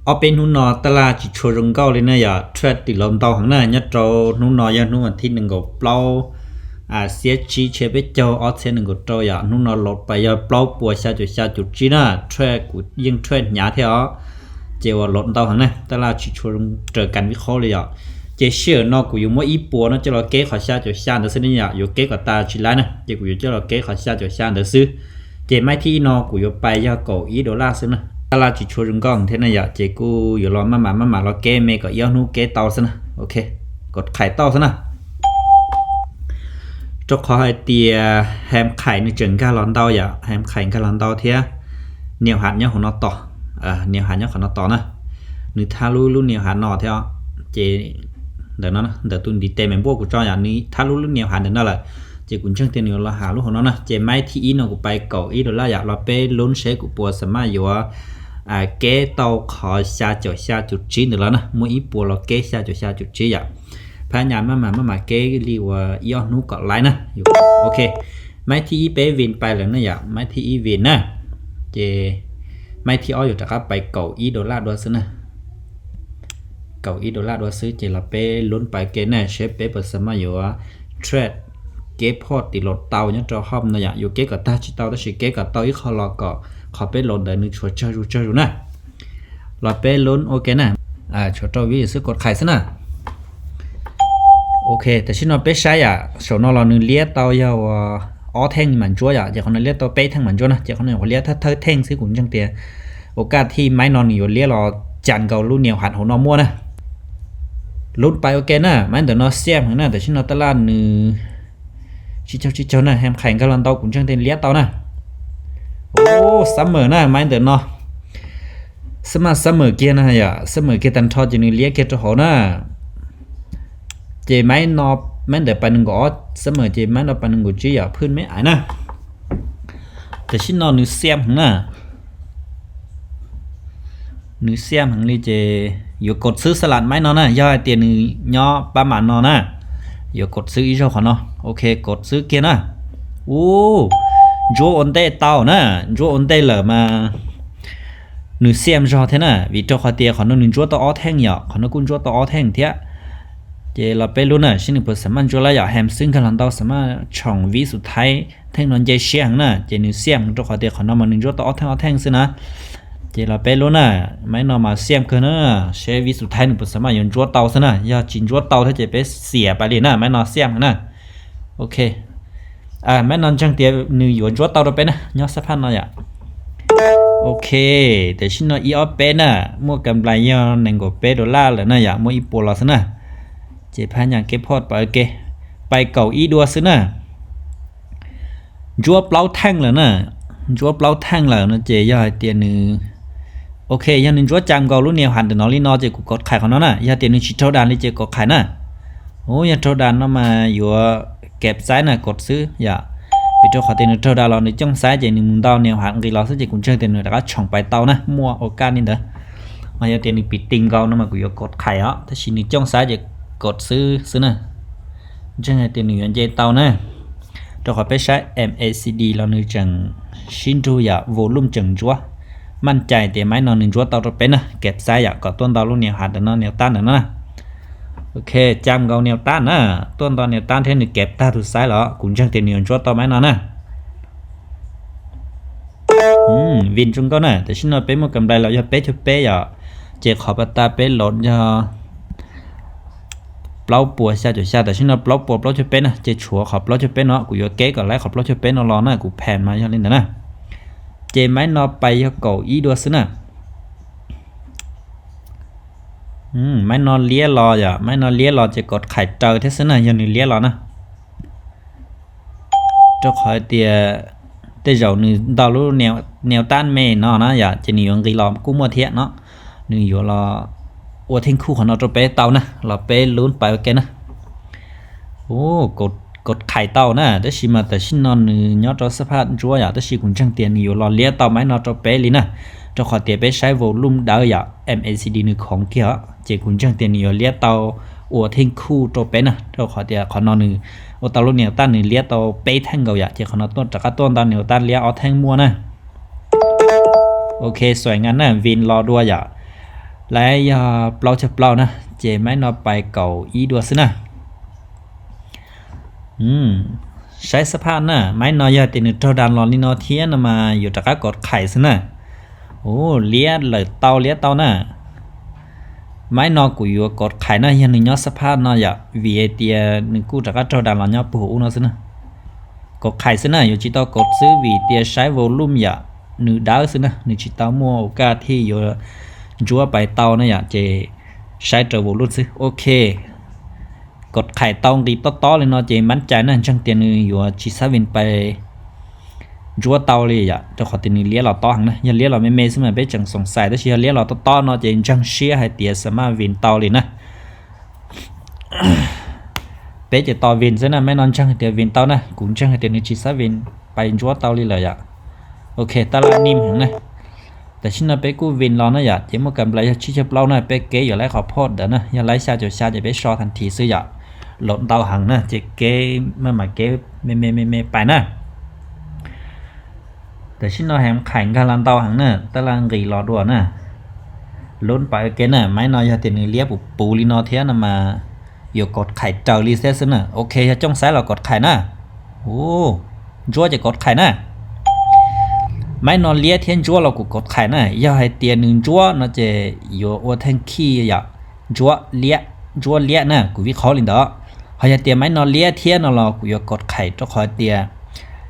Ob peb hnub no taj laj tsis tshua zoo nkauj li na yom, trade twb los ntau heev na, nyob rau hnub no yog hnub vas thib nees nkaum plaub xiab tsib tshiab peb caug ob txhiab nees nkaum rau yom, hnub no los pais yog plaub puas xya caum xya caum tsib na, trade kuv yeej trade hnyav thiab os, ces uas los ntau heev na, taj laj tsis tshua zoo raws kas vib qhob li yom. Ces sij hawm no kuv yuav muab ib puas no coj los keb qhov xya caum xya ntawd xwb ne yom, yuav keb kom tas tsis laib na, ces kuv yuav coj los keb qhov xya caum xya ntawd xwb. Ces maiv thib ib no kuv yuav pais yog kaum ib dollar xwb na, taj laj tsis tshua zoo nkauj thiab na yom, ces kuj yuav los maj mam maj mam los keb me kom ib ob hnub keb tau xwb na, ok, kom qhais tau xwb na. Rau qhov hais tias Ham Khais nws tseem nkag los ntau yom, Ham Khais nkag los ntau thiab, niam has nyob hauv no tos, niam has nyob qhov no tos na, nws thab lub lub niam has no thiab, ces ntawm no ntawm tus ntiv tes me npuaj kuv tso yom, nws thab lub lub niam has ntawm no lawm, ces kuv ntseeg tias nws yuav los has lub hauv no na. Ces maiv thib ib no kuv pais kaum ib dollar yom, los peb lub seb kuv puas xam maj yuav keb tau qhov xya caum xya caum tsib ntawd los na, muaj ib puas los keb xya caum xya caum tsib yom. Phab nyas maj mam maj mam keb li uas ib ob hnub kom laib na. Ok, maiv thib ib peb vin pais lawm na yom, maiv thib ib vin na, ces maiv thib ob yuav rov qab pais kaum ib dollar dua xwb na, kaum ib dollar dua xwb, ces los peb lub pais ke na, seb peb puas xam maj yuav trade keb phoj tim los tau nyob rau hom no yom, yuav keb kom tag tsis tau tab sis keb kom tau ib qho los kom qhov peb los ntawd nws tshuav tsawg zus tsawg zus na. Los peb lub ok na, tshuav rau vib xwb, kod qhais xwb na. Ok, tam sim no peb saib yom, saum no los nws liab tau yog ob theej mas ntsuab yom, ces qhov no liab tau peb theej mas ntsuab na, ces qhov no yuav liab thawj thawj theej xwb, kuv ntseeg tias ua kaj thij maiv no nws yuav liab los cas nkaus lub niam has hauv no muaj na. Lub pais ok na, maiv ntawm no xiaj heev na, tam sim no taj laj nws tsib caug tsib caug na, Ham Khais nkag los ntau kuv ntseeg tias liab tau na. Summer na, maiv ntawm no, summer summer kiag na yom, summer kiag tag nrho ces nws liab kiag rau hauv na. Ces maiv no, maiv ntawm pais nees nkaum ob summer ces maiv no pais nees nkaum tsib yom, phwj meb aiv na. Tam sim no nws xiaj heev na, nws xiaj heev li ces yuav kod xwb xab las maiv no na, yog hais tias nws nyob pab mas no na, yuav kod xwb ib zaug qhov no. Ok, kod xwb kiag na. Ub, ntsuab ua ntej tau na, ntsuab ua ntej lawm mas nws xiaj zog thiab na, vim rau qhov tias qhov no nws ntsuab tau ob theej yom, qhov no kuj ntsuab tau ob theej thiab. Ces los peb lub na, seb nws puas xam maj ntsuab lawm yom, Ham xwb nkag los ntau xam maj tshoom vib xus thaib, theej no nce siab heev na, ces nws xiaj heev rau qhov tias qhov no mas nws ntsuab tau ob theej ob theej xwb na. Ces los peb lub na, maiv no mas xiaj kawg na, seb vib xus thaib nws puas xam maj yuav ntsuab tau xwb na, yog tsis ntsuab tau thiab ces peb xiam pais li na, maiv no xiaj heev na. Ok, maiv no ntseeg tias nws yuav ntsuab tau rau peb na, nyob xab phaj no yom. Ok, tam sim no ib ob peb na, muaj kam nplais yog nees nkaum peb dollar lawm na yom, muaj ib puas los xwb na. Ces phab nyas keb phoj pais ke, pais kaum ib dua xwb na. Ntsuab plaub theej lawm na, ntsuab plaub theej lawm no ces yog hais tias nws, ok, yog nws ntsuab cam nkaus lub niam has ntawm no li no ces kuv kod qhais qhov no na, yog tias nws tsis raug das li ces kod qhais na. Ub, yog raug das no mas yuav keb xaib na, kod xwb yom. Vim rau qhov tias nws raug das los nws cooj xaib ces nws mus ntau niam has nqis los xwb ces kuv ntseeg tias nws rov qab tshoom pais tau na, muaj ua kaj li ntawd. Mas yog tias nws pim ti nkaus no mas kuv yuav kod qhais os, tab sis nws cooj xaib ces kod xwb xwb na. Ntseeg hais tias nws yuav nce tau na, rau qhov peb saib M A C D los nws tseem sib nrug yom, volume tseem ntsuab. Maj cai tias maiv no nws ntsuab tau rau peb na, keb xaib yom, kom tuaj ntau lub niam has ntawm no niam tab ntawm no na. Ok, cam nkaus niam tab na, tuaj ntau niam tab thiab nws keb tag tus xaib los kuv ntseeg tias nws yuav ntsuab tau maiv no na. Vim zoo nkauj na, tam sim no peb muaj kam nplais los yog peb caug peb yom, ces qhov pas tas peb los yog plaub puas xya caum xya, tam sim no plaub puas plaub caug peb na, ces tshuav qhov plaub caug peb no, kuv yuav keb kom laib qhov plaub caug peb no los na, kuv pham mas yog li ntawd na. Ces maiv no pais yog kaum ib dua xwb na. Maiv no liab los yom, maiv no liab los ces kod qhais raws thiab xwb na, yog nws liab los na. Rau qhov tias tej zaum nws ntau lub niam tab me no na yom, ces nws yuav nqis los kuj muaj thiab no, nws yuav los ua theej khuj qhov no rau peb tau na, los peb lub pais ua ke na. Kod qhais tau na, tab sis mas tam sim no nws nyob rau xab phaj ntsuab yom, tab sis kuv ntseeg tias nws yuav los liab tau maiv no rau peb li na, rau qhov tias peb saib volume dawb yom, M A C D nws khoov kiag os, ces kuv ntseeg tias nws yuav liab tau ua theej khuj rau peb na, rau qhov tias qhov no nws ua tau lub niam tab nws liab tau peb theej nkaus yom, ces qhov no tuaj rov qab tuaj ntau niam tab liab ob theej muaj na. Ok, xuaim ngas na, vin los dua yom. Lawv yog plaub caug plaub na, ces maiv no pais kaum ib dua xwb na. Saib xab phaj na, maiv no yog tias nws raug das los li no thiab no mas yuav rov qab kov qhais xwb na. Ua liab lawm tau liab tau na. Maiv no kuv yuav kov qhais na, yog nws nyob xab phaj no yom, vim hais tias nws kuj rov qab raug das los nyob puag ub no xwb na. Kov qhais xwb na, yuav tsis tau kov xwb vim tias saib volume yom, nws dawb xwb na, nws tsis tau muaj ua kaj thiaj yuav ntsuab pais tau na yom, ces saib raws volume xwb. Ok, kov qhais tau nqis tob tob li no ces mab cai na, ntseeg tias nws yuav tsis xab vin pais ntsuab tau li yom, rau qhov tias nws liab los tob heev na. Yog liab los me me xwb mas peb tseem xoom xais, tab sis yog liab los tob tob no ces ntseeg siab hais tias xab maj vin tau li na. Peb ces tos vin xwb na, maiv no ntseeg hais tias vin tau na, kuv ntseeg hais tias nws tsis xab vin pais ntsuab tau li lawm yom. Ok, tab laj nim heev na. Tam sim no peb kuj vin los na yom, ces muaj kam nplais yog tsib caug plaub na, peb kev yuav laib qhov port ntawd na, yog laib xya caum xya ces peb so than thiv xwb yom. Los ntau heev na, ces kev maj mam kev me me me me pais na. Tam sim no heev qhais nkag los ntau heev na, tab laj nqis los dua na. Lub pais ua ke na, maiv no yog tias nws liab puv puv li no thiab no mas yuav kov qhais raws li thiab xwb na. Ok, yog cooj xaiv los kov qhais na. Ntsuab ces kov qhais na. Maiv no liab thiab ntsuab los kuv kov qhais na. Yog hais tias nws ntsuab no ces yuav ua theej khij yom, ntsuab liab, ntsuab liab na, kuv vij qhov li ntawd. Ho yog tias maiv no liab thiab no los kuv yuav kov qhais rau qhov tias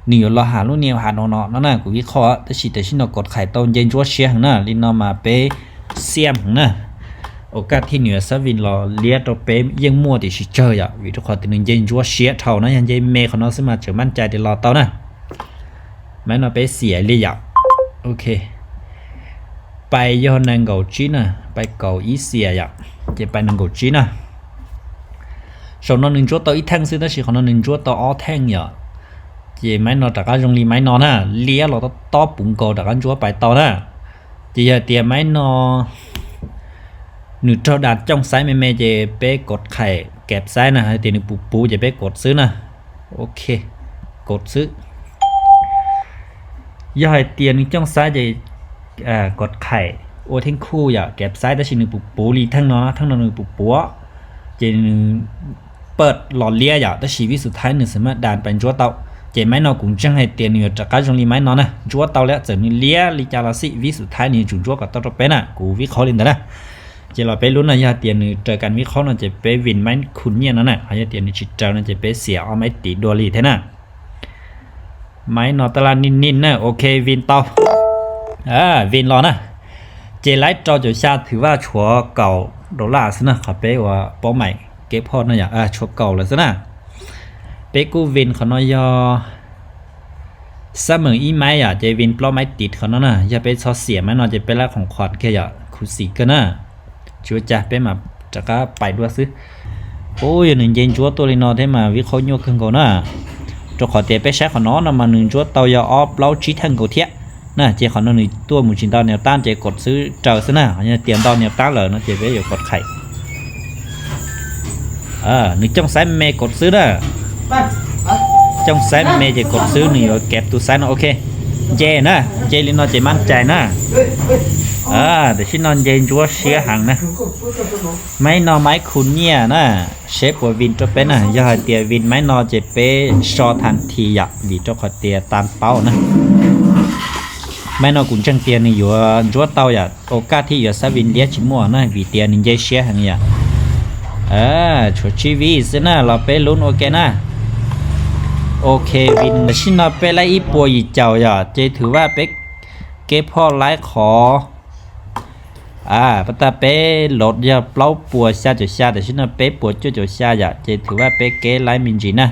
nws yuav los has lub niag has no no no na, kuv vij qhov. Tab sis tam sim no kov qhais tau nce ntsuab siab heev na, li no mas peb xiam heev na. Ua kaj thiaj nws yuav xab vin los liab rau peb yeej muaj tiam sis tsawg yom, vim rau qhov tias nws nce ntsuab siab dhau na, yog nce me qhov no xwb mas tseem maj cai tias los tau na. Maiv no peb xiam li yom. Ok, pais yog nees nkaum tsib na, pais kaum ib xiam yom, ces pais nees nkaum tsib na. Saum no nws ntsuab tau ib theej xwb tab sis qhov no nws ntsuab tau ob theej yom. Ces maiv no rov qab zoo li maiv no na, liab los tob puv nkaus rov qab ntsuab pais tau na. Ces yog tias maiv no nws raug das cooj xaiv me me ces peb kov qhais keb xaiv na, hais tias nws puv puv ces peb kov xwb na. Ok, kov xwb. Yog hais tias nws cooj xaiv ces kov qhais ua theej khuj yom, keb xaiv tab sis nws puv puv li theej no, theej no nws puv puv, ces nws pawj los liab yom, tab sis vib xus thaib nws xav maj das pais ntsuab tau. Ces maiv no kuv ntseeg hais tias nws yuav rov qab zoo li maiv no na, ntsuab tau li, txawm nws liab li cas los xij vib xus thaib nws yuav tsum ntsuab kom tau rau peb na, kuv vib qhov li ntawd na. Ces los peb lub no yog tias nws raws kam vib qhov no ces peb vin maiv khu nyiaj no na, ho yog tias nws tsis raws no ces peb xiam ob maiv tim dua li thiab na. Maiv no tab laj nij nij na, ok vin tau, vin los na. Ces laib rau caum xya thwm vaj tshuav kaum dollar xwb na, qhov peb ua paub maim kev phoj no yom, tshuav kaum lawm xwb na. Peb kuj vin qhov no yog xab meem ib maiv yom, ces vin plaub maiv tim qhov no na. Yog peb txhob xiam maiv no ces peb laib khoom khuam kiag yom, khuv xim kawg na. Tsis ua cas, peb mam rov qab pais dua xwb. Ub, yog nws nce ntsuab tuaj li no thiab mas vib qhov nyuaj kawg nkaus na. Rau qhov tias peb saib qhov no no mas nws ntsuab tau yog ob plaub tsib theej nkaus thiab na, ces qhov no nws tuaj mus tsis ntau niam tab ces kov xwb raws xwb na, yog tias ntau niam tab lawm no ces peb yuav kov qhais. Nws cooj xaiv me kov xwb na. Cooj xaiv me ces kov xwb, nws yuav keb tus xaiv no, ok. Nce na, nce li no ces maj cai na. Tam sim no nce ntsuab siab heev na. Maiv no maiv khu nyiaj na, seb puas vin rau peb na. Yog hais tias vin maiv no ces peb so than thi yom, vim rau qhov tias tas paub na. Maiv no kuv ntseeg tias nws yuav ntsuab tau yom, ua kaj thiaj yuav xab vin liab tsis muaj na, vim tias nws nce siab heev yom. Tshuav tsib vib xwb na, los peb lub ua ke na. Ok, vin tam sim no peb laib ib puas yim caum yom, ces thwm vaj peb kev phoj laib qhov, pas tas peb los yog plaub puas xya caum xya, tam sim no peb puas cuaj caum xya yom, ces thwm vaj peb kev laib me ntsis na.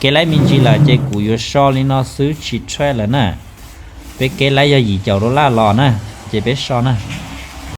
Kev laib me ntsis lawm ces kuv yuav so li no xwb tsis tshaj lawm na. Peb kev laib yog yim caum dollar los na, ces peb so na.